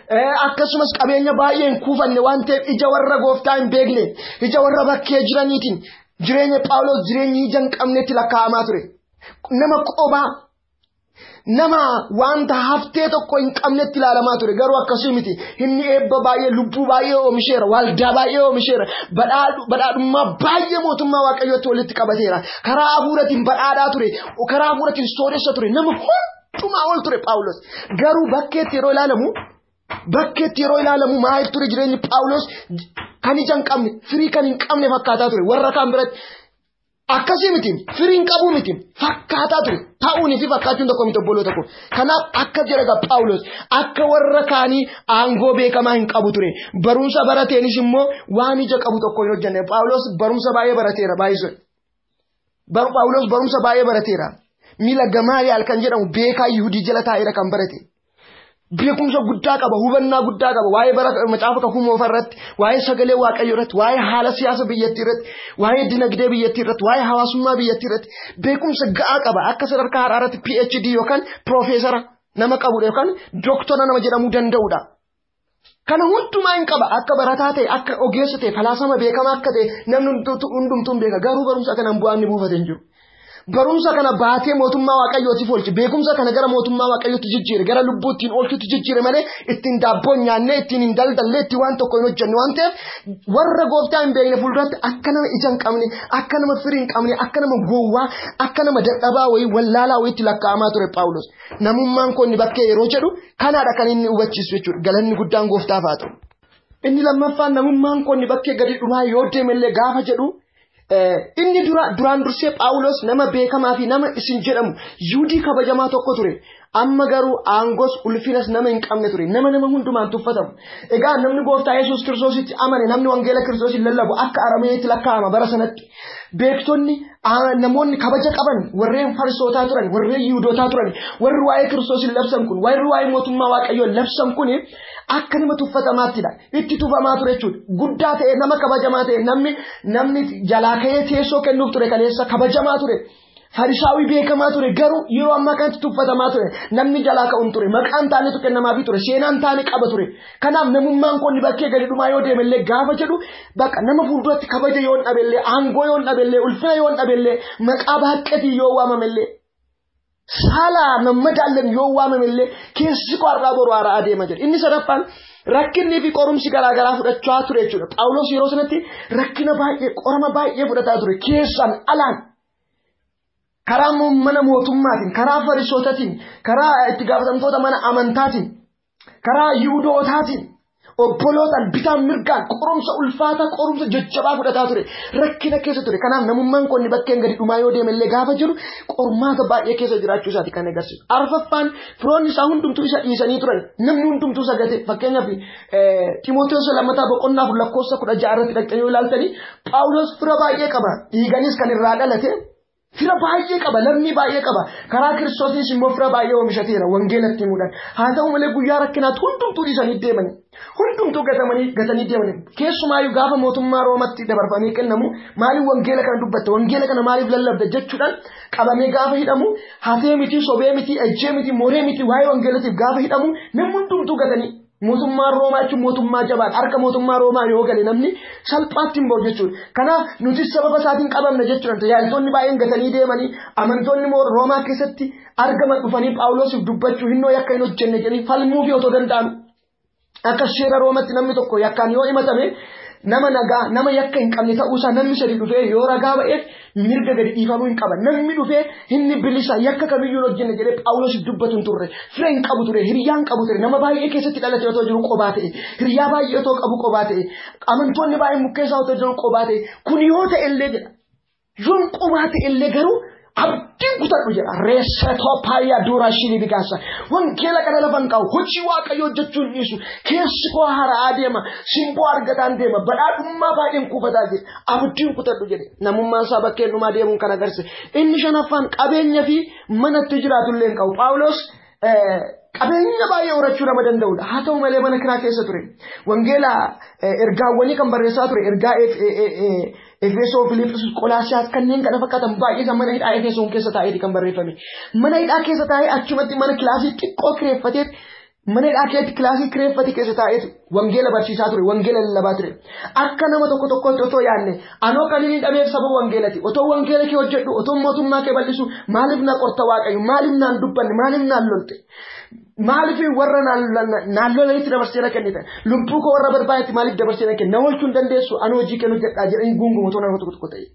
Akkasumas qabeenya baay'ee hin kuufanne waan ta'eef ija warra gooftaa hin beekne, ija warra bakkee jiraniitiin jireenya Phaawulos jireenyi ija hin qabnetti lakkaa'amaa ture. Nama qobaa, Nama wanta haftee tokko hin qabnetti ilaalamaa ture, garuu akkasii miti. Inni eebba baay'ee, lubbuu baay'ee oomisheera, waldaa baay'ee oomisheera, badhaadhummaa baay'ee mootummaa Waaqayyootti walitti qabateera. Karaa hafuuratiin badhaadhaa ture, karaa hafuuratiin sooressa ture, nama hundumaa ol ture Phaawulos. Garuu bakkeetti yeroo ilaalamu maal ture jireenyi Phaawulos? Kan ija hin qabne, firii kan hin qabne fakkaataa ture warra kaan biratti. Akkasii miti, firii hin qabu miti, fakkaataa ture. Ta'uunii fi fakkaachuun tokko miti, obboloota koo. Kanaaf akka jedha Phaawulos, akka warra kaanii aangoo beekamaa hin qabu ture. Barumsa barateenis immoo waan ija qabu tokko hin hojjenne. Phaawulos barumsa baay'ee barateera baay'isuu. Phaawulos barumsa baay'ee barateera. Miila Gamaaliyaal kan jedhamu beekaa Yihudii jala taa'eera kan barate. Beekumsa guddaa qaba, hubannaa guddaa qaba. Waa'ee bara macaafa kakuu moofaa irratti, waa'ee sagalee Waaqayyoo irratti, waa'ee haala siyaasa biyyattii irratti, waa'ee dinagdee biyyattii irratti, waa'ee hawaasummaa biyyattii irratti beekumsa ga'aa qaba. Akka sadarkaa har'aatti PhD yookaan piroofeesara nama qabudha yookaan dooktora nama jedhamuu danda'udha. Kana hundumaa hin qaba. Akka barataa ta'e, akka ogeessa ta'e, falaasama beekamaa akka ta'e namni hundumtuu hin beeka. Garuu barumsa kanaan bu'aan inni buufate hin jiru. Barumsa kana baatee mootummaa Waaqayyootiif oolche, beekumsa kana gara mootummaa Waaqayyootti jijjiire, gara lubbuu ittiin oolchutti jijjiire malee ittiin daabboo hin nyaanne, ittiin hin daldalle, ittiin waan tokko hin hojjenne waan ta'eef warra gooftaa hin beekne fuulduratti akka nama ija hin qabne, akka nama firii hin qabne, akka nama gowwaa, akka nama dadhabaa wayii, wallaalaa wayiitti lakkaa'amaa ture Phaawulos. Namummaan koo inni bakkee yeroo jedhu kanaadha kan inni hubachiisu jechuudha. Galanni guddaan gooftaaf haa ta'u. Inni lammaffaan namummaan koo inni bakkee gadi dhumaa yoo deemellee gaafa jedhu, inni duraan dursee Phaawulos nama beekamaa fi nama isin jedhamu Yihuudii kabajamaa tokko ture. Amma garuu aangoos ulfinas nama hin qabne ture. Nama hundumaan tuffatamu. Egaa namni gooftaa Yesuus Kiristoositti amane, namni wangeela Kiristoosiin lallabu akka arameetti lakkaa'ama bara sanatti. Beektonni, namoonni kabaja qaban, warreen Farisootaa turan, warreen Yihuudootaa turan, warri waa'ee Kiristoosiin labsan kun, warri waa'ee mootummaa Waaqayyoo labsan kun akka nama tuffatamaattidha. Itti tufamaa ture jechuudha. Guddaa ta'e, nama kabajamaa ta'e, namni jalaa ka'ee teessoo kennuuf ture kaleessa kabajamaa ture. Farisaawii beekamaa ture, garuu yeroo ammaa kanatti tuffatamaa ture. Namni jalaa ka'uun ture, maqaan taanetu kennamaafii ture, seenaan taane qaba ture. Kanaaf namummaan koo inni bakkee gadi dhumaa yoo deemellee gaafa jedhu, bakka nama fuulduratti kabaja yoo hin dhabellee, aangoo yoo hin dhabellee, ulfina yoo hin dhabellee, maqaa baqqeetii yoo waamamellee, saala mammadaallan yoo waamamellee, keessi koo har'aa boru haaraa adeema jedhe. Inni sadaffaan rakkinni fi qorumsi garaagaraa fudhachaa ture jechuudha. Phaawulos yeroo sanatti rakkina baay'ee, qorama baay'ee fudhataa ture, keessaan alaan. Karaa mana mootummaatiin, karaa Fariisotaatiin, karaa itti gaafatamtoota mana amantaatiin, karaa Yihudootaatiin, obbolootaan bitaan mirgaan qorumsa ulfaataa, qorumsa jajjabaa fudhataa ture. Rakkina keessa ture. Kanaaf namummaan koo inni bakkeen gadi dhumaa yoo deemellee gaafa jiru qormaata baay'ee keessa jiraachuu isaati kan agarsiisu. Arfaffaan firoonni isaa hundumtuu isa dhiisanii turan. Namni hundumtuu isa gate. Fakkeenyaaf Ximootewoos lammataa boqonnaa 4 lakkoofsa 16 irratti dhaqxanii yoo ilaaltanii Phaawulos fira baay'ee qaba. Dhiiganis kan irraa dhalate fira baay'ee qaba, lammii baay'ee qaba. Karaa Kiristoosiis immoo fira baay'ee oomishateera wangeelatti himuudhaan. Haa ta'u malee guyyaa rakkinaatti hundumtuu dhiisanii deemani. Hundumtuu gatanii deemani. Keessumaayyuu gaafa mootummaa Roomatti dabarfamee kennamu maaliif wangeela kana dubbatta, wangeela kana maaliif lallabda jechuudhaan qabamee gaafa hidhamu, hatee miti, sobee miti, ejjee miti, moree miti, waa'ee wangeelatiif gaafa hidhamu namni hundumtuu gatanii. Mootummaa Roomaa jechuun mootummaa jabaadha. Harka mootummaa Roomaa yoo gale namni salphaatti hin ba'u jechuudha. Kanaaf nuti sababa isaatiin qabamna jechuudha. Tajaajiltoonni baay'een gatanii deemanii amantoonni Roomaa keessatti argaman dhufanii Phaawulosiif dubbachuu hinnoo yakka hin hojjenne jedhanii falmuu fi otoo danda'an. Akka seera Roomatti namni tokko yakkaan yoo himatame nama nagaa, nama yakka hin qabne ta'uusaa namni sadi dhufee yoo ragaa ba'eef mirga gadi dhiifamuu hin qaba. Namni dhufee inni bilisa yakka kamiyyuu hin hojjenne jedhee Phaawulosiif dubbatu hin turre. Fira hin qabu ture, hiriyaa hin qabu ture, nama baay'ee keessatti dhalate otoo jiru qobaa ta'e, hiriyaa baay'ee otoo qabu qobaa ta'e, amantoonni baay'een mukkeessaa otoo jiru qobaa ta'e, kun yoo ta'e illee jedha. Yoon qobaa ta'e illee garuu abdiin kutadhu jedha. Reessetoo paayyaa duraa shirii bigaasa. Wangeela kana lafa hin qabu. Hojii Waaqayyoo hojjechuu hin dhiisu. Keessi koo haaraa adeema. Simboo argataan deema. Badhaadhummaa baay'een kuufataa jedhe. Abdiin kutadhu jedhe. Namummaan isaa bakkeen dhumaa deemuun kan agarsiise. Inni shanaffaan qabeenya fi manatti jiraatu illee hin qabu. Phaawulos qabeenya baay'ee horachuu nama danda'udha. Haa ta'u malee mana kiraa keessa ture. Wangeela ergaawwanii kan barreessaa ture. Ergaa Efesoo, Filiphisiis, Qolaasiyaas kanneen kana fakkaatan baay'ee kan mana hidhaa Efesoon keessa taa'eeti kan barreeffame. Mana hidhaa keessa taa'ee achumatti mana kilaasii xiqqoo kireeffatee mana hidhaa keessatti kilaasii kireeffate keessa taa'eeti Wangeela barsiisaa ture, wangeela lallabaa ture. Akka nama tokko tokkotti otoo yaadne, anoo kan inni dhabeef saba wangeelati. Otoo wangeela kee hojjedhu, otoo mootummaa kee bal'isu, maaliif na qorta Waaqayyo? Maaliif naan dubbanne? Maaliif naan lolte? Maaliif warra naan lolanitti dabarsee na kennite? Lubbuu koo warra barbaadetti maaliif dabarsee na kenne? Na oolchuu hin dandeessu, anoo hojii kee hojjedhaa jedhanii guungumu otoo nama tokko tokko ta'e.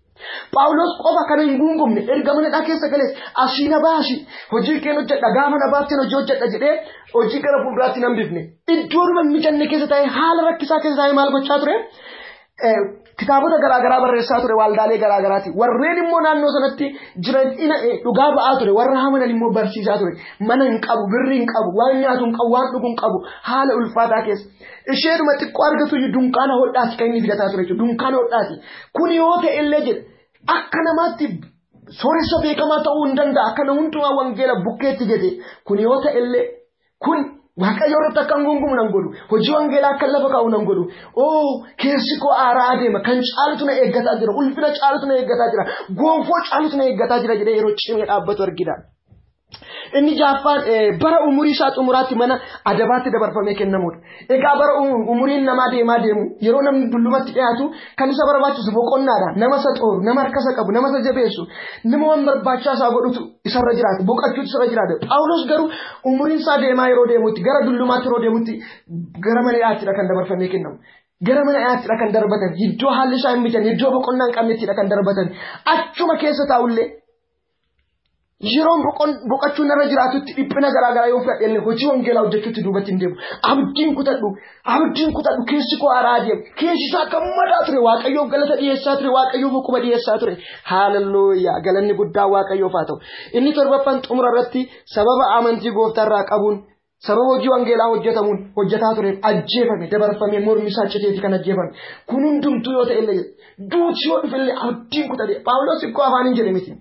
Phaawulos qofa kana hin guungumne, erga mana hidhaa keessa galees asii na baasi, hojii kee hojjedha, gaafa na baafteen hojii hojjedha jedhee hojii gara fuulduraatti nan bifne. Iddoodhuma mijanne keessa taa'ee, haala rakkisaa keessa taa'ee maal gochaa ture? Kitaabota garaagaraa barreessaa ture waldaalee garaagaraati. Warreen immoo naannoo sanatti jiran dhugaa ba'aa ture. Warra hamanan immoo barsiisaa ture. Mana hin qabu, birrii hin qabu, waan nyaatu hin qabu, waan dhugu hin qabu, haala ulfaataa keessa. Isheedhuma xiqqoo argatu iyyuu dunkaana hodhaati kan inni fidataa ture jechuudha. Dunkaana hodhaati. Kun yoo ta'e illee jedhe akka namaatti sooressa beekamaa ta'uu hin danda'a. Kana hundumaa wangeela bukkeetti jedhe. Kun yoo ta'e illee kun Waaqayyo irratti akka hin gungumu nan godhu. Hojii wangeelaa akka lafa kaa'u nan godhu. Oo, keessi koo aaraa adeema. Kan caalutu na eeggataa jira. Ulfina caalutu na eeggataa jira. Gonfoo caalutu na eeggataa jira jedhee yeroo cimee dhaabbatu argina. Inni jaaffaan bara umurii isaa xumuraatti mana adabaatti dabarfamee kennamudha. Egaa bara umuriin namaa deemaa deemu yeroo namni dullumatti dhiyaatu kan isa barbaachisu boqonnaadha. Nama isa xooru, nama harka isa qabu, nama isa jabeessu, nama waan barbaachisaa isaa godhutu isarra jiraata. Boqochuutu isarra jiraata. Phaawulos garuu umuriin isaa deemaa yeroo deemutti, gara dullumaatti yeroo deemutti gara mana hidhaattidha kan dabarfamee kennamu. Gara mana hidhaattidha kan darbatan. Iddoo haalli isaa hin mijanne, iddoo boqonnaa hin qabnettidha kan darbatan. Achuma keessa taa'ullee yeroon boqochuun irra jiraatutti dhiphina garaagaraa yoo fudhadhe illee hojii wangeelaa hojjechuutti duubatti hin deemu. Abdiin kutadhu, abdiin kutadhu, keessi koo aaraa adeema. Keessi isaa gammadaa ture, Waaqayyoof galata dhiyeessaa ture, Waaqayyoof uquba dhiyeessaa ture. Haalelluuyaa, galanni guddaa Waaqayyoof haa ta'u. Inni torbaffaan xumura irratti sababa amantii gooftaa irraa qabuun, sababa hojii wangeelaa hojjetamuun hojjetaa tureef ajjeefame, dabarfamee mormi isaa citeeti kan ajjeefame. Kun hundumtuu yoo ta'e illee, duuti yoo dhufe illee abdiin kutadhe. Phaawulos ikkoo afaan hin jedhe miti.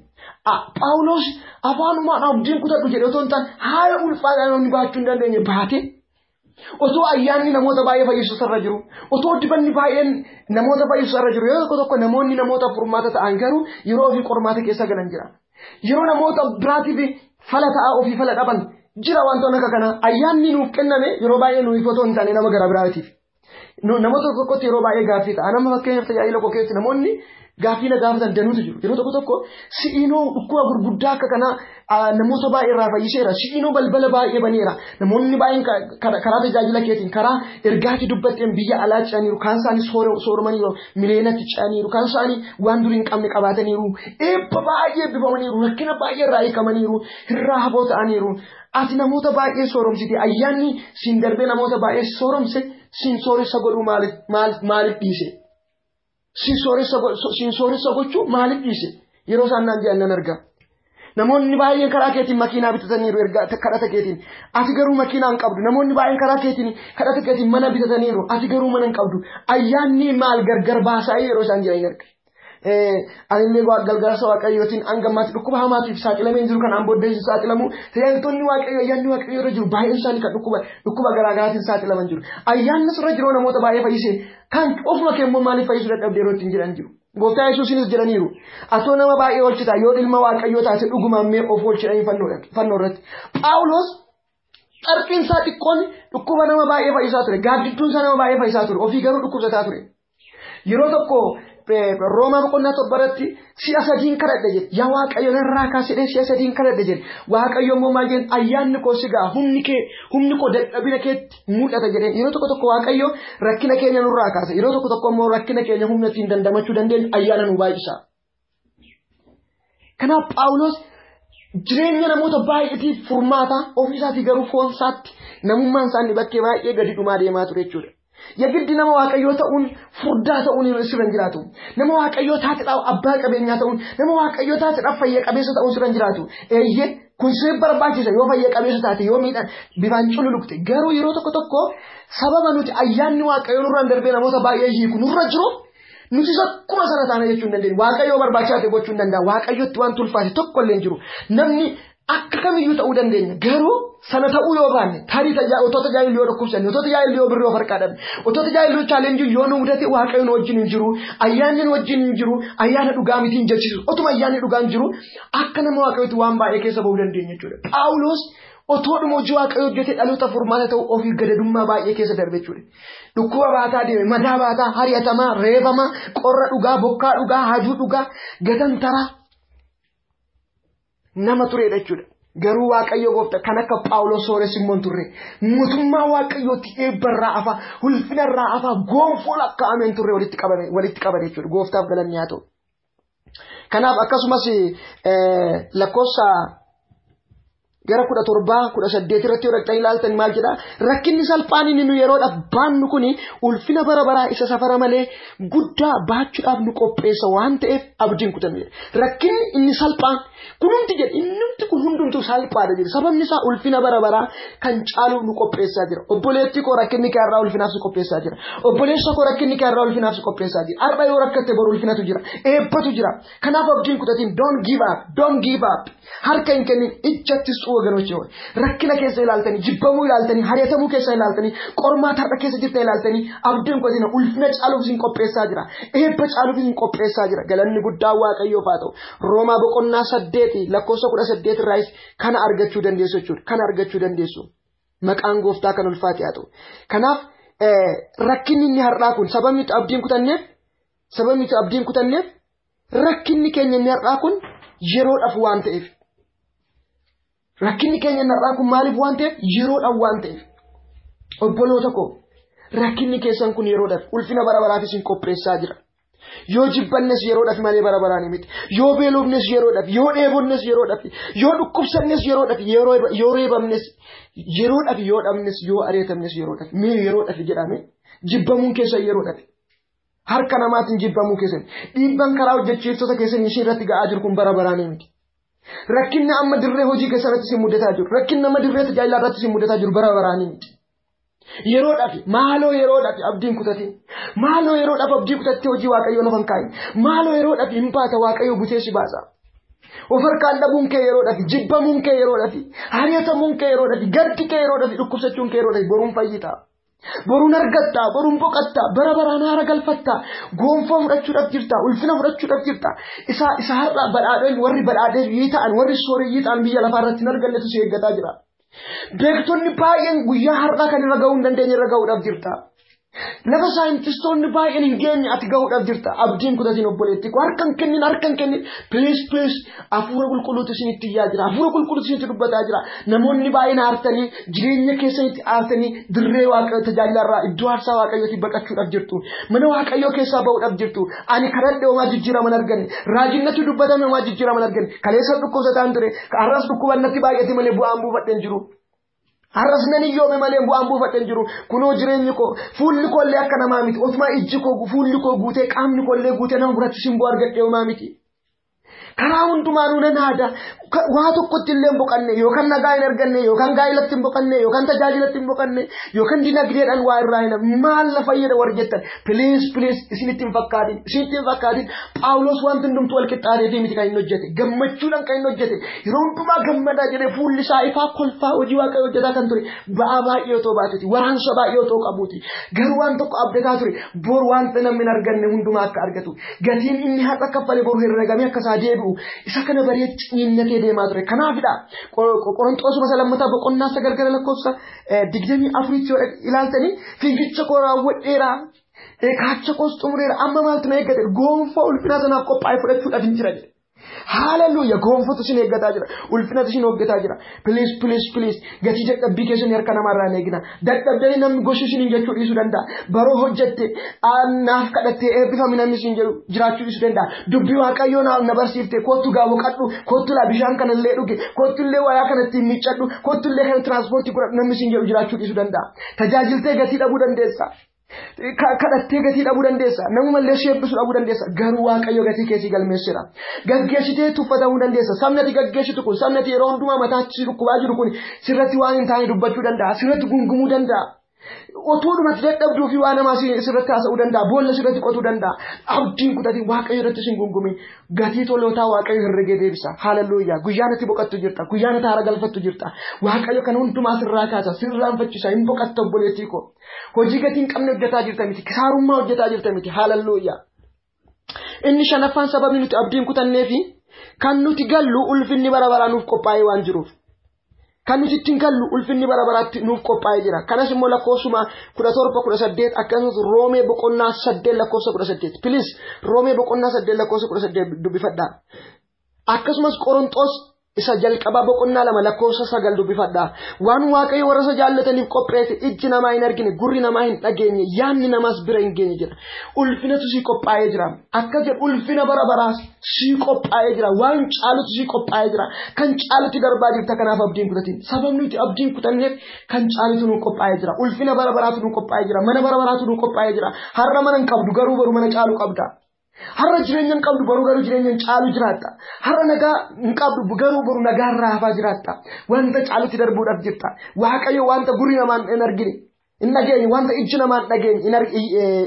Phaawulos afaanumaan abdiin kutadhu jedhe otoo hin taane haala ulfaataa namni baachuu hin dandeenye baate. Otoo ayyaanni namoota baay'ee fayyisu irra jiru, otoo dibanni baay'een namoota fayyisu irra jiru, yeroo tokko tokko namoonni namoota furmaata ta'an garuu yeroo ofii qormaata keessa galan jira. Yeroo namoota biraatiif fala ta'aa ofii fala dhaban jira wantoonni akka kanaa. Ayyaanni nuuf kenname yeroo baay'ee nuuf otoo hin taane nama gara biraatiif. Namoota tokko tokkotti yeroo baay'ee gaaffii ta'a. Nama fakkeenyaaf tajaajila koo keessatti namoonni gaaffii na gaafatan danuutu jiru. Yeroo tokko tokko si'inoo dhukkuba gurguddaa akka kanaa namoota baay'ee irraa fayyiseera. Si'inoo balbala baay'ee baneera. Namoonni baay'een karaa tajaajila keetiin, karaa ergaatii dubbatteen biyya alaa ce'aniiru. Kaan isaanii sooromaniiru. Mileenatti ce'aniiru. Kaan isaanii waan durii hin qabne qabaataniiru. Eebba baay'ee eebbifamaniiru. Rakkina baay'ee irraa hiikamaniiru. Irraa hafoo ta'aniiru. Ati namoota baay'ee sooromsite. Ayyaanni siin darbee namoota baay'ee sooromse. Siin sooressa godhuu maaliif dhiise? Siin sooressa gochuu maaliif dhiise? Yeroo isaan naan jedhan nan arga. Namoonni baay'een karaa keetiin makiinaa bitataniiru erga kadhata keetiin. Ati garuu makiinaa hin qabdu. Namoonni baay'een karaa keetiin kadhata keetiin mana bitataniiru. Ati garuu mana hin qabdu. Ayyaanni maal gargar baasaa yeroo isaan jedhan arga. Anillee gargaarsa Waaqayyootiin hanga ammaatti dhukkuba hamaatiif saaxilamee jiru kanaan booddee hin saaxilamu. Tajaajiltoonni Waaqayyoo ayyaanni Waaqayyoo irra jiru baay'een isaanii kan dhukkuba garaagaraatiin saaxilaman jiru. Ayyaanni irra jiru namoota baay'ee fayyise. Kan ofuma kee immoo maaliif fayyisuu dadhabde yeroo ittiin jedhan jiru. Gooftaa Yesuusinis jedhaniiru. Atoo nama baay'ee oolchita yoo ilma Waaqayyoo taate dhugumaan mee of oolchidhanii fannoo irratti. Phaawulos carqiin isaa xiqqoon dhukkuba nama baay'ee fayyisaa ture. Gaaddidduun isaa nama baay'ee fayyisaa ture. Ofii garuu dhukkubsataa ture. Yeroo tokko Roomaa boqonnaa 7 irratti si'a sadiin kadhadhe jedhe. Yaa Waaqayyo narraa kaasidhee si'a sadiin kadhadhe jedhe. Waaqayyo immoo maal jedhe? Ayyaanni koo si ga'a, humni koo dadhabina keetti mul'ata jedhe. Yeroo tokko tokko Waaqayyo rakkina keenya nurraa kaasa. Yeroo tokko tokko immoo rakkina keenya humna ittiin dandamachuu dandeenyu ayyaana nu baay'isa. Kanaaf Phaawulos jireenya namoota baay'eetiif furmaata ofiisaatii garuu foon isaatti namummaan isaanii bakkee baay'ee gadi dhumaa deemaa ture jechuudha. Yagiddi nama Waaqayyoo ta'uun furdaa ta'uun sirra hin jiraatu. Nama Waaqayyoo taateedhaaf abbaa qabeenyaa ta'uun, nama Waaqayyoo taateedhaaf fayya qabeessa ta'uun sirra hin jiraatu. Eeyyee kun sirri barbaachisa yoo fayya qabeessa taate, yoo miidhaan bifaan cululuqte. Garuu yeroo tokko tokko sababa nuti ayyaanni Waaqayyoo nurraan darbee namoota baay'ee hiiku nurra jiru nuti akkuma sana taana jechuu hin dandeenyu. Waaqayyoo barbaachisaa ta'e gochuu hin danda'a. Waaqayyotti waan tulfaate tokko illee hin jiru. Namni Akka kamiyyuu ta'uu dandeenya. Garuu sana ta'uu yoo baanne tarii otoo tajaajilli yoo dhukkubsanne, otoo tajaajilli yoo birrii of harkaa dhabne, otoo tajaajilli chaalenjii yoo nu mudate Waaqayyo nu wajjin hin jiru, ayyaanni nu wajjin hin jiru, ayyaana dhugaa miti hin jechisu. Otuma ayyaanni dhugaan jiru akka nama Waaqayyootti waan baay'ee keessa ba'uu dandeenya jechuudha. Phaawulos otoodhuma hojii Waaqayyoo hojjetee dhaloota furmaata ta'u ofii gadadummaa baay'ee keessa darbe jechuudha. Dhukkuba baataa deeme, madaa baataa, hari'atamaa, reebamaa, qorra dhugaa, bokkaa dhugaa, hajuu dhugaa, gatantaraa nama turedha jechuudha. Garuu Waaqayyo gooftaa kan akka Phaawulos sooressi immoo hin turre. Mootummaa Waaqayyootti eebbarraa afaa, ulfinarraa afaa, gonfoo lakkaa'amee hin turre walitti qabame jechuudha. Gooftaaf galanni haa ta'u. Kanaaf akkasumas lakkoofsa gara 17, 18 irratti yoo dhaqxanii ilaaltan maal jedhaa? Rakkinni salphaan inni nu yeroodhaaf baannu kuni ulfina bara baraa isa safara malee guddaa baachuudhaaf nu qopheessa waan ta'eef abdiin kutannu jedha. Rakkinni inni salphaan kunumti jedha, innumti kun hundumtuu salphaadha jedha. Sababni isaa ulfina bara baraa kan caalu nu qopheessaa jira. Obboleettii koo rakkinni kee har'aa ulfinaaf si qopheessaa jira. Obboleessa koo rakkinni kee har'aa ulfinaaf si qopheessaa jira. Har'a yoo rakkatte boru ulfinatu jira. Eebbatu jira. Kanaaf abdiin kutatiin, don't give up, don't give up. Harka hin kennin, ijjattis ወገኖች ሆይ rakkina keessa ilaaltanii, jibbamuu ilaaltanii, hari'atamuu keessa ilaaltanii, qormaata har'a keessa jirtan ilaaltanii abdiin kutatina. Ulfina caaluuf isin qopheessaa jira. Eebba caaluuf isin qopheessaa jira. Galanni guddaa Waaqayyoof haa ta'u. Roomaa boqonnaa 8 lakkoofsa 18 irraayis kana argachuu dandeessu jechuudha. Kana argachuu dandeessu. Maqaan gooftaa kan ulfaate haa ta'u. Kanaaf rakkinni inni har'aa kun sababni nuti abdiin kutanneef rakkinni keenya inni har'aa kun yeroodhaaf waan ta'eef. Rakkinni keenya inni har'aa kun maaliif waan ta'eef? Yeroodhaaf waan ta'eef. Obboloota koo, rakkinni keessan kun yeroodhaaf, ulfina bara baraaf isin qopheessaa jira. Yoo jibbannes yeroodhaaf malee bara baraan miti. Yoo beelofnes yeroodhaaf, yoo dheebonnes yeroodhaaf, yoo dhukkubsannes yeroodhaaf, yoo reebamnes yeroodhaaf, yoo dhabnes, yoo areetamnes yeroodhaaf. Mee yeroodhaaf jedhame jibbamuun keessan yeroodhaaf. Harka namaatiin jibbamuu keessan, dhiibban karaa hojjechiiftota keessan ishee irratti ga'aa jiru kun bara baraan miti. Rakkinni amma dirree hojii keessatti isin mudataa jiru, rakkinni amma dirree tajaajilaa irratti isin mudataa jiru bara baraan miti. Yeroodhaaf, maaloo yeroodhaaf abdiin kutatin. Maaloo yeroodhaaf abdii kutattee hojii Waaqayyoo lafa hin kaa'in. Maaloo yeroodhaaf hin baata, Waaqayyoo butee si baasa. Of harkaan dhabuun kee yeroodhaaf, jibbamuun kee yeroodhaaf, ari'atamuun kee yeroodhaaf, gaddi kee yeroodhaaf, dhukkubsachuun kee yeroodhaaf, boruun fayyita. Boruun argatta, boruun boqotta, bara baraan haara galfatta, gonfoo fudhachuudhaaf jirta, ulfina fudhachuudhaaf jirta. Isa har'a badhaadheen warri badhaadhee ta'an, warri sooreyyii ta'an biyya lafaa irratti hin argannetu si eeggataa jira. Beektonni baay'een guyyaa har'aa kan irra ga'uu hin dandeenye irra ga'uudhaaf jirta. Lafa saayintistoonni baay'een hin geenye ati ga'uudhaaf jirta. Abdiin kutatiin, obboleetti koo, harka hin kennin, harka hin kennin. Please, please, hafuura qulqulluutu isinitti iyyaa jira. Hafuura qulqulluutu isinitti dubbataa jira. Namoonni baay'een aartanii, jireenya keessanitti aartanii dirree Waaqayyoo tajaajilarraa, iddoo aarsaa Waaqayyootti baqachuudhaaf jirtu. Mana Waaqayyoo keessaa ba'uudhaaf jirtu. Ani kadhadhe, homaa jijjiiraman arganne. Raajinnatti dubbatame, homaa jijjiiraman arganne. Kaleessa dhukkubsataan ture. Har'as dhukkubannatti baay'ate malee bu'aan buufadheen jiru. Har'as nan hiyyoome malee bu'aan buufadheen jiru. Kunoo jireenyi koo, fuulli koo illee akka namaa miti. Otumaa ijji koo, fuulli koo guutee, qaamni koo illee guutee, nama biratti simboo argadhee homaa miti. Karaa hundumaanuu nan haada. Waa tokkotti illee hin boqanne, yookaan nagaa hin arganne, yookaan gaa'ilatti hin boqanne, yookaan tajaajilatti hin boqanne, yookaan dinagdeedhaan waa irraa hin maal na fayyada warri jettan. Please, please, isinitti hin fakkaatin. Isinitti hin fakkaatin. Phaawulos wanti hundumtuu wal qixxaateetii miti kan inni hojjete. Gammachuudhaan kan inni hojjete. Yeroo hundumaa gammadaa jedhee, fuulli isaa ifaa, kolfaa hojii Waaqayyoo hojjetaa kan ture. Ba'aa baay'ee otoo baateeti. Waraansa baay'ee otoo qabuuti. Garuu waan tokko abdataa ture. Bor wanta namni hin arganne hundumaa akka argatu. Gatiin inni har'a kaffale boru herregamee akka isaa deebi'u. Isa kana baree ciniinnatee deemaa ture. Kanaafidha Qorontoosuma isa lammataa boqonnaa 9 gara lakkoofsa 24tti yoo ilaaltanii, "Fiigicha koo raawwadheera. Kaacha koos xumureera. Amma maaltu na eeggate? Gonfoo ulfinaa sanaaf qophaa'e fudhachuudhaaf hin jira," jedhe. Haaleluyyaa, gonfootu isin eeggataa jira. Ulfinatu isin eeggataa jira. Please, please, please, gatii dadhabbii keessan harka namaarraa hin eegina. Dadhabdanii namni gosi isin jechuu dhiisuu danda'a. Baroo hojjette, naaf kadhattee eebbifami namni isin jedhu jiraachuu dhiisuu danda'a. Dubbii Waaqayyoo na barsiifte, kottu gaa boqadhu, kottu laa bishaan kana illee dhuge, kottu illee wayaa kana ittiin miiccadhu, kottu illee kana tiraanspoortii godhadhu namni isin jedhu jiraachuu dhiisuu danda'a. Tajaajiltee gatii dhabuu dandeessa. Kadhattee gatii dhabuu dandeessa. Namumallee si eebbisuu dhabuu dandeessa. Garuu Waaqayyo gatii keessi galmeesseera. Gaggeessitee tuffatamuu dandeessa. Sabni ati gaggeessitu kun, sabni ati yeroo hundumaa mataatti si dhukkubaa jiru kun sirratti waan hin taane dubbachuu danda'a. Sirratti gungumuu danda'a. Otuudhumatti dadhabduu fi waan namaa sirratti haasa'uu danda'a. Boolla sirratti qotuu danda'a. Abdiin kutatiin Waaqayyo irratti sin gungumin. Gatii tolootaa Waaqayyo herregee deebisa. Haaleluyyaa. Guyyaan itti boqottu jirta. Guyyaan itti haara galfattu jirta. Waaqayyo kan hundumaa sirraa kaasa. Sirraanfachiisa. Hin boqotta obboleettii koo. Hojii gatii hin qabne hojjetaa jirta miti. Kisaarummaa hojjetaa jirta miti. Haaleluyyaa. Inni shanaffaan sababii nuti abdiin kutannee fi kan nuti gallu ulfinni bara baraa nuuf qophaa'ee waan jiruuf. Kan nuti ittiin gallu ulfinni bara baraatti nuuf qophaa'ee jira. Kanas immoo lakkoofsuma 17, 18 akkasumas Roomee boqonnaa 8 lakkoofsa 18. Please Roomee boqonnaa 8 lakkoofsa 18 dubbifadhaa. Akkasumas Qoronxoos isa jalqabaa boqonnaa 2 lakkoofsa 9 dubbifadhaa. Waan Waaqayyo warra isa jaallataniif qopheesse ijji namaa hin argine, gurri namaa hin dhageenye, yaadni namaas bira hin geenye jedha. Ulfinatu sii qophaa'ee jira. Akkas jedhu ulfina bara baraas sii qophaa'ee jira. Waan caalutu sii qophaa'ee jira. Kan caalutti darbaa jirta kanaaf abdiin kutatin. Sababni nuti abdiin kutanneef kan caalutu nu qophaa'ee jira. Ulfina bara baraatu nu qophaa'ee jira. Mana bara baraatu nu qophaa'ee jira. Har'a mana hin qabdu garuu boru mana caalu qabda. Har'a jireenya hin qabdu boru garuu jireenya hin caalu jiraatta. Har'a nagaa hin qabdu garuu boru nagaa irraa hafaa jiraatta. Wanta caalutti darbuudhaaf jirta. Waaqayyo wanta gurri namaan hin argine hin dhageenye, wanta ijji namaa hin dhageenye,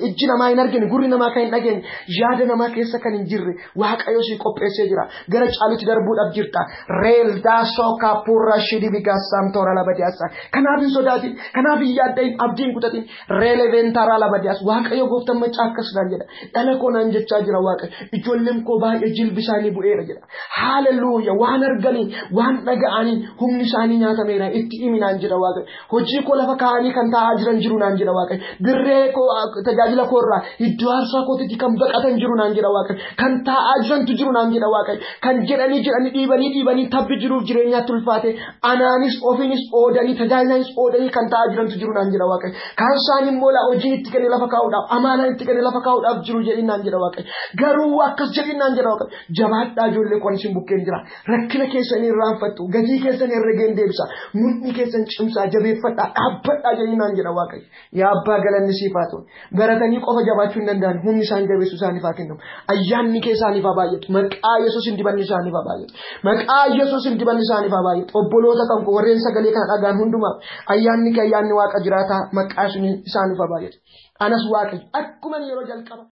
ijji namaa hin argine, gurri namaa kan hin dhageenye, yaada namaa keessa kan hin jirre Waaqayyo si qopheessee jira. Gara caalutti darbuudhaaf jirta. Reeldaa sookaa purra shidibigaa saamtoora labadiyaasa. Kanaaf hin sodaatin, kanaaf hin yaaddain, abdiin kutatin. Reeleventaraa labadiyaas. Waaqayyo gooftaan macaa akkas naan jedha. Dhala koo naan jechaa jira Waaqayyo. Ijoolleen koo baay'ee jilbi isaanii bu'eera jedha. Haaleluyyaa. Waan arganii, waan dhaga'anii humni isaanii nyaatameera. Itti himi naan jedha Waaqayyo. Hojii koo lafa kaa'anii kan taa'aa jiran jiru naan jedha Waaqayyo. Dirree koo tajaajila koo irraa iddoo aarsaa kootitti kan baqatan jiru naan jedha Waaqayyo. Kan taa'aa jirantu jiru naan jedha Waaqayyo. Kan jedhanii jedhanii dhiibanii dhiibanii tabbi jiruuf jireenyaatti ulfaate anaanis ofiinis oodanii tajaajilaanis oodanii kan taa'aa jirantu jiru naan jedha Waaqayyo. Kaan isaan immoo laa hojii itti kenne lafa kaa'uudhaaf amaanaa itti kenne lafa kaa'uudhaaf jiru jedhin naan jedha Waaqayyo. Garuu akkas jedhin naan jedha Waaqayyo. Jabaadhaa ijoollee koo isin bukkeen jira. Rakkina keessanii irraanfattu. Gatii keessanii herregeen deebisa. Mudhii keessan cimsaa jabeeffadhaa dhaabbadhaa jedhin naan jedha Waaqayyo. Yaa abbaa galanni siif haa ta'u. Baratanii qofa jabaachuu hin danda'an. Humni isaan jabeessu isaaniif haa kennamu. Ayyaanni kee isaaniif haa baay'atu. Maqaa Yesuusin dibanni isaaniif haa baay'atu. Maqaa Yesuusin dibanni isaaniif haa baay'atu. Obboloota kan koo warreen sagalee kana dhagaan hundumaaf ayyaanni kee ayyaanni Waaqa jiraataa maqaa isaaniif haa baay'atu. Anas Waaqayyo akkuma yeroo jalqaba.